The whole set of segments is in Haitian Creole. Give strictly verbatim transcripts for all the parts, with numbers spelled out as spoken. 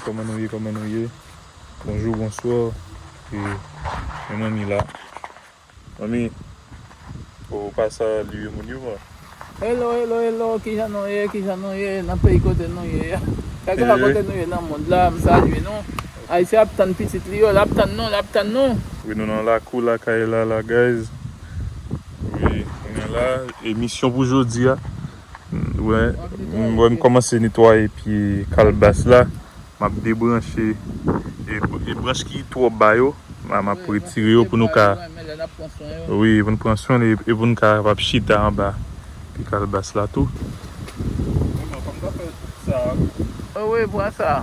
Kòman nou ye, kòman nou ye? Bonjou, bonswa. E, e manmi la. Manmi, ou pa salye moun yo, man. Hello, hello, hello, kijan nou ye, kijan nou ye, nan peyi kote nou ye a? Kèlkeswa kote nou ye nan mond la, m salye nou. Ayisyen ap tann pitit li yo, l ap tann nou, l ap tann nou. Wi, nou nan lakou lakay la, la, guys. Wi, nou la, emisyon pou jodi a. Wè, m, wè, m kòmanse netwaye pye kalbas la. M ap debranche e, e branch ki twò ba yo, m, m ap retire yo pou nou ka, wi, pou nou pran swen li e pou nou ka kapab chita anba pye kalbas la tou. Wi, pran sa.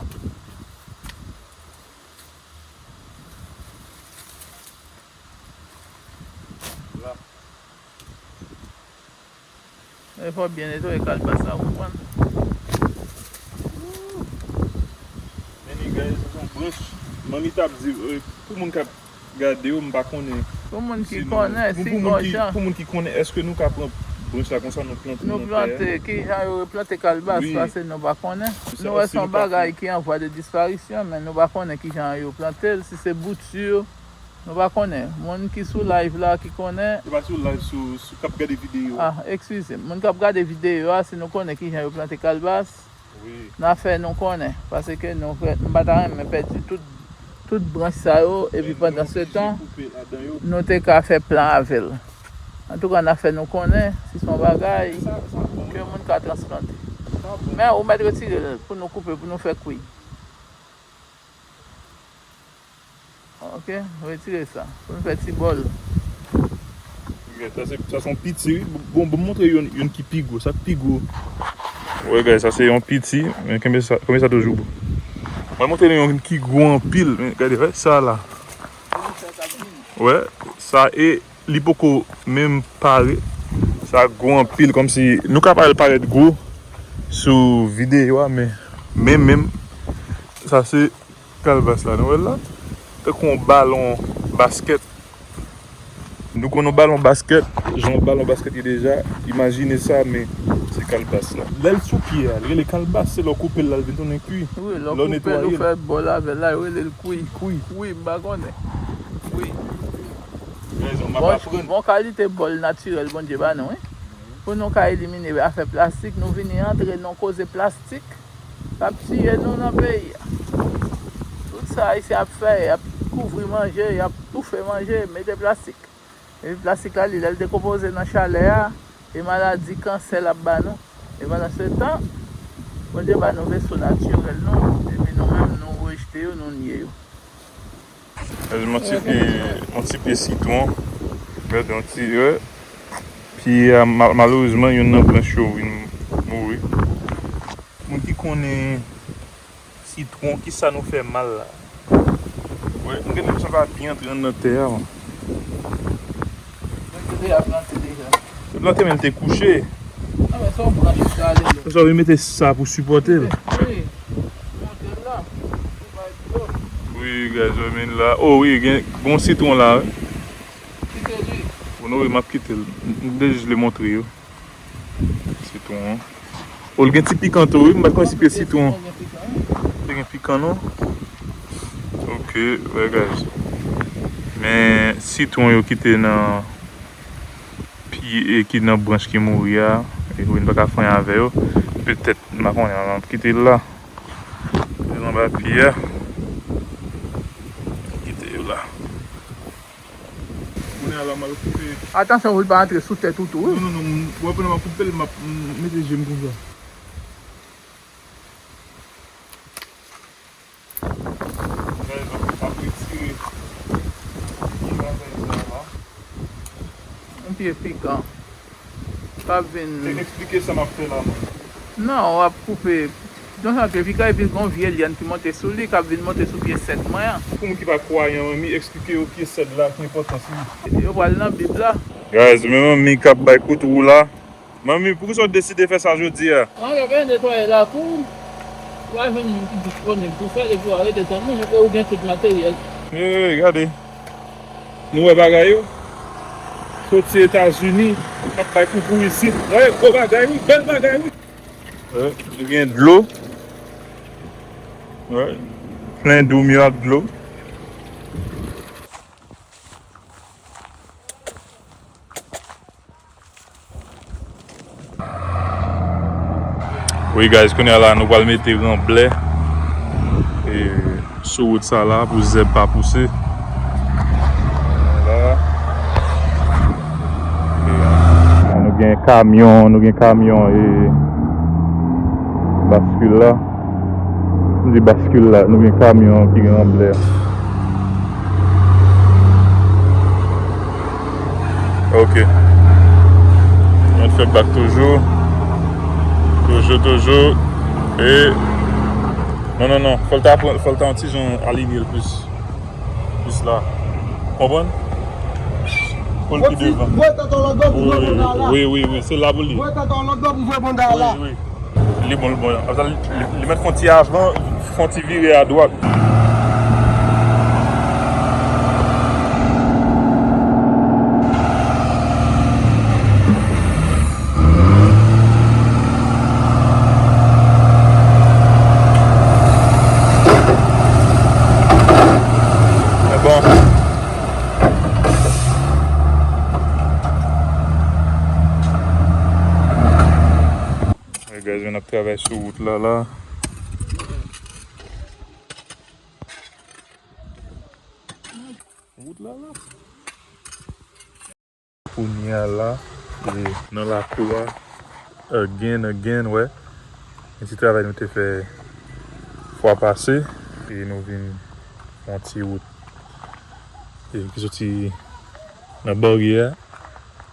E fò byen netwaye kalbas la, ou konprann? Men li gaye sou yon branch. Manmi t ap di, eh, pou moun k ap gade yo, m pa konnen. Pou moun ki konnen, si pou moun ki, pou moun ki konnen, èske nou ka pran branch la konsa, nou plante nan tè a? Nou plante, ki jan yo plante kalbas, paske nou pa konnen. Nou wè se yon bagay ki an vwa de disparisyon, men nou pa konnen ki jan yo plante l, si se bouti, nou pa konnen. Moun ki sou live la ki konnen. Yo pa sou live, sou, sou k ap gade videyo a. Ah, eskize m. Moun k ap gade videyo a, si nou konnen ki jan yo plante kalbas, n a fè nou konnen. Paske nou, m pa ta renmen pèdi tout, tout branch sa yo, epi pandan se tan, nou te ka fè plan avè l. Antouka, n a fè nou konnen, si se yon bagay ke moun ka transplante. Men ou mèt retire l pou nou koupe, pou nou fè kwi. Ok, retire sa. Pou n fè ti bòl. Ok, sa se, sa se yon piti, wi. Bon, bon, montre youn, youn ki pi gwo. Sa k pi gwo. Wè, guys, sa se yon piti. Men kenbe sa, kenbe sa toujou. Mwen montre nou youn ki gwo anpil. Men gade, wè sa la. Wè, sa e li poko menm pare. Sa gwo anpil, kòmsi nou ka parèt, parèt gwo sou videyo a, men, men menm, sa se kalbas la, nou wè l la? Tankou yon balon baskèt. Nou konn yon balon baskèt, jan yon balon baskèt ye deja, imajine sa, men se kalbas la. Lè l sou pye a, li rele kalbas, se lè w koupe l la, l vin tounen kwi. Wi, lè w koupe l, ou fè bòl avè l la, yo rele l kwi. Kwi. Kwi, m pa konnen. Kwi. Rezon, m ap aprann. Bon, bon kalite bòl natirèl Bondye ba nou, wi. Pou nou ka elimine afè plastik, nou vini antre nan koze plastik k ap tiye nou nan peyi a. Tout sa Ayisyen ap fè, y ap kouvri manje, y ap toufe manje, mete plastik. Epi plastik la, li, lè l dekonpoze nan chalè a, e maladi kansè l ap ba nou. E pandan se tan, Bondye ba nou veso natirèl nou, epi nou menm, nou rejte yo, nou nye yo. Yon ti pye, yon ti pye sitwon. Gade, yon ti, wè. Pye a, ma-, malerezman, youn nan branch yo vin mouri. Moun ki konnen sitwon, kisa nou fè mal la? Wè, m gen enpresyon l pa byen antre anndan tè a, man. Mwen te deja plante deja. Te plante, men l te kouche. Ah, men se yon branch ki ale la. Sa vle mete sa pou sipòte l. Wi. Monte l la. Pou bay dlo. Wi, guys, wè, men la. Oh, wi, gen, gen yon sitwon la, wi. Kite li. Bon, non, wi, m ap kite l. M, m te jis vle montre yo. Sitwon an. Oh, l gen ti pikan tou, wi. M pa t konn si pye sitwon. Li gen pikan, non? Ok, wè, guys. Men sitwon yo ki te nan pye, ki nan branch ki mouri a, e wi, n pa ka fè anyen avè yo. Petèt, m pa konnen, m ap kite l la. Yo anba pye a. Kite yo la. Kounye a la, m al koupe. Atansyon pou l pa antre sou tèt ou tou, wi. Non, non, non, m, w ap wè pandan m ap koupe l, m ap, m, mete je m konsa. Guys, m ap retire ti bagay sa la. Yon pye pikan. K ap vin. E, eksplike sa m ap fè la, mwen. Non, w ap koupe. Donk, sa ke pikan epi gon vye lyann ki monte sou li, k ap vin monte sou pye sèd mwen an. Pou moun ki pa kwayan, manmi, eksplike yo pye sèd la, ki enpòtans li. Yo pral nan Bib la. Guys, men manmi k ap bay kout wou la. Manmi, poukisa w deside fè sa jodi a? Mwen gen netwaye lakou. Ou pa jwenn moun ki disponib pou fè l, epi w a rete tann mwen, epi ou gen tout materyèl. Hey, gade. Nou wè bagay yo. Soti Etazini, ap bay koukou isit. Hey, gwo bagay, wi, bèl bagay, wi. Hey, nou gen dlo. Plen doum yo ak dlo. Wi, guys, kounye a la, nou pral mete ranblè, e, sou wout sa la pou zèb pa pouse. Vwala. E, nou gen kamyon, nou gen kamyon, e, baskil la. M di baskil la, nou gen kamyon ki gen ranblè. Ok. Mwen fè bak toujou. Toujou, toujou. E, non, non, non. Fò l ta pran, fò l ta yon ti jan alinye l plis. Plis la. Konprann? Pou l pi devan. Wi, wi, wi, wi, se la pou li. Wi, wi. Li bon, li bon. Apre sa, li, li, li mèt fè yon ti avan, fè yon ti vire adwat. Bon. Hey guys, nou ap travay sou wout la, la. Wout la, la. Kounye a la, e, nan lakou a, again, again, wè. Yon ti travay nou te fè fwa pase, e nou vin fè yon ti wout, e, ki soti nan baryè a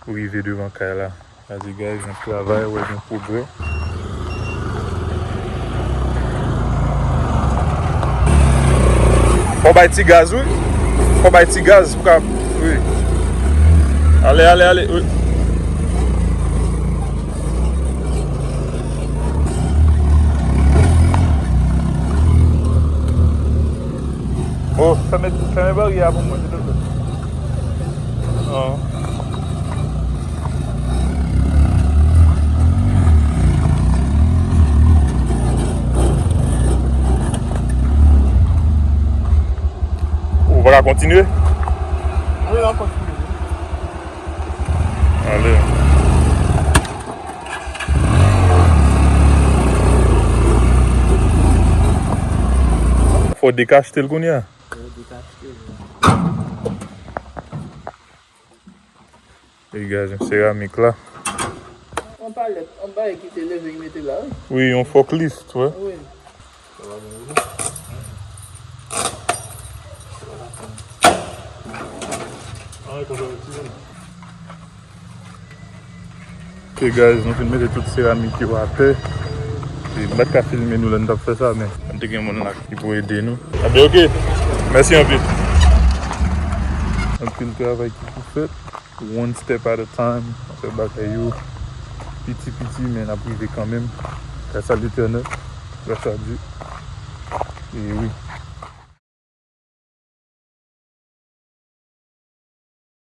pou rive devan kay la. Gade, guys, n ap travay, wè, gen pwogrè. Fò bay ti gaz, wi. Fò bay ti gaz pou ka, wi. Ale, ale, ale, wi. Oh, fèmen, fèmen baryè a pou mwen, silvouplè. Ah. Ou pa ka kontinye? Wi, n ap kontinye. Ale. Fò dekachte l kounye a. Degaj seramik la. Yon palèt, yon bagay ki te leve, ki mete la, wi. Wi, yon forklift, wi. Wi. Ok, guys, nou fin mete tout seramik yo atè. E m pa t ka filme nou lè n t ap fè sa, men te gen moun la ki pou ede nou. Anben, ok. Mèsi anpil. Anpil travay ki pou fèt. One step at a time. N ap fè bagay yo piti piti, men n ap rive kanmenm. Gras a Letènèl. Gras a Dye. E wi.